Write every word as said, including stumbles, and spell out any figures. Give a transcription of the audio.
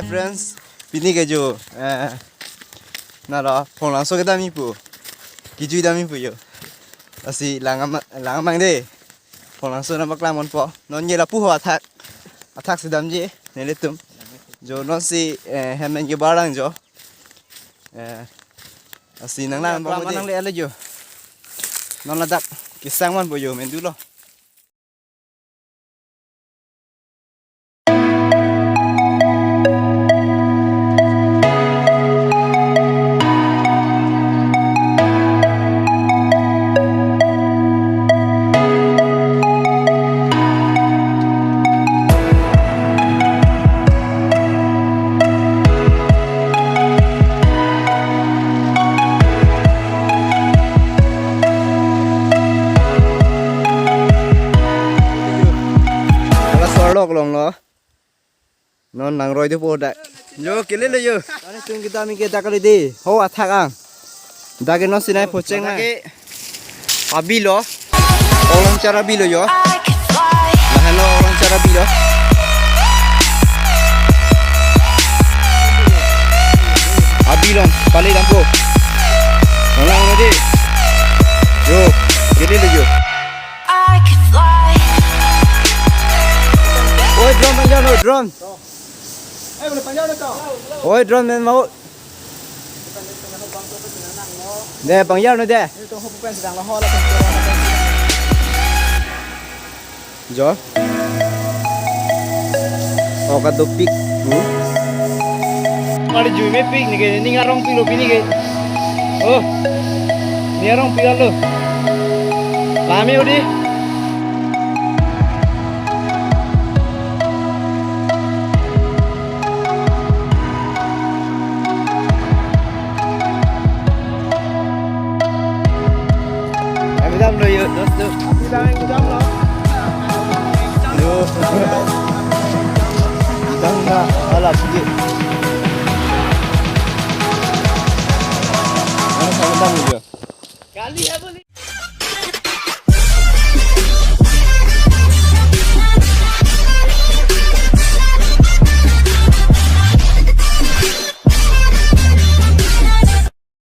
Friends, pini ke jo, eh, naro, Phonglangso kedam-i pu. Kejui dam-i pu jo. Lasi lang am-, lang amang de. Phonglangso nangpaklang ponpo. Non ye lapu ho athak. Athak si damji, nelitum. Jo non si, eh, hem pen kebar lang jo. Eh, lasi nanglang abang abang de. Nangle ale jo. Non ladak kesang ponpo jo, mendulo. Hala sorlok longlo. Non nangroi dopo dak. Jo, kelelo jo. Tari tung kita mi ke dak kali di. Ho athak ang. Dak ke non si nai phocheng nai. Dak ke abilo. Olong chara abilo jo. Lahenlo olong chara abilo. Abilong, pali dampo. Olong lo di. Jo, kelelo jo. I could fly. Oi, drone, pangjak lo, drone. Oi, drone men mau. De, pangjak lo de. Jo. O kadopik. Hmm? Mari jui mepik neke, ning arongpiklo pini ke. Oh. Ning arongpik alo. Lami odi. Kami damlo yo, dost tu. Kami damlo. Yo. Dam na, alam sige. Ano sa dam yo? Kali apa ni?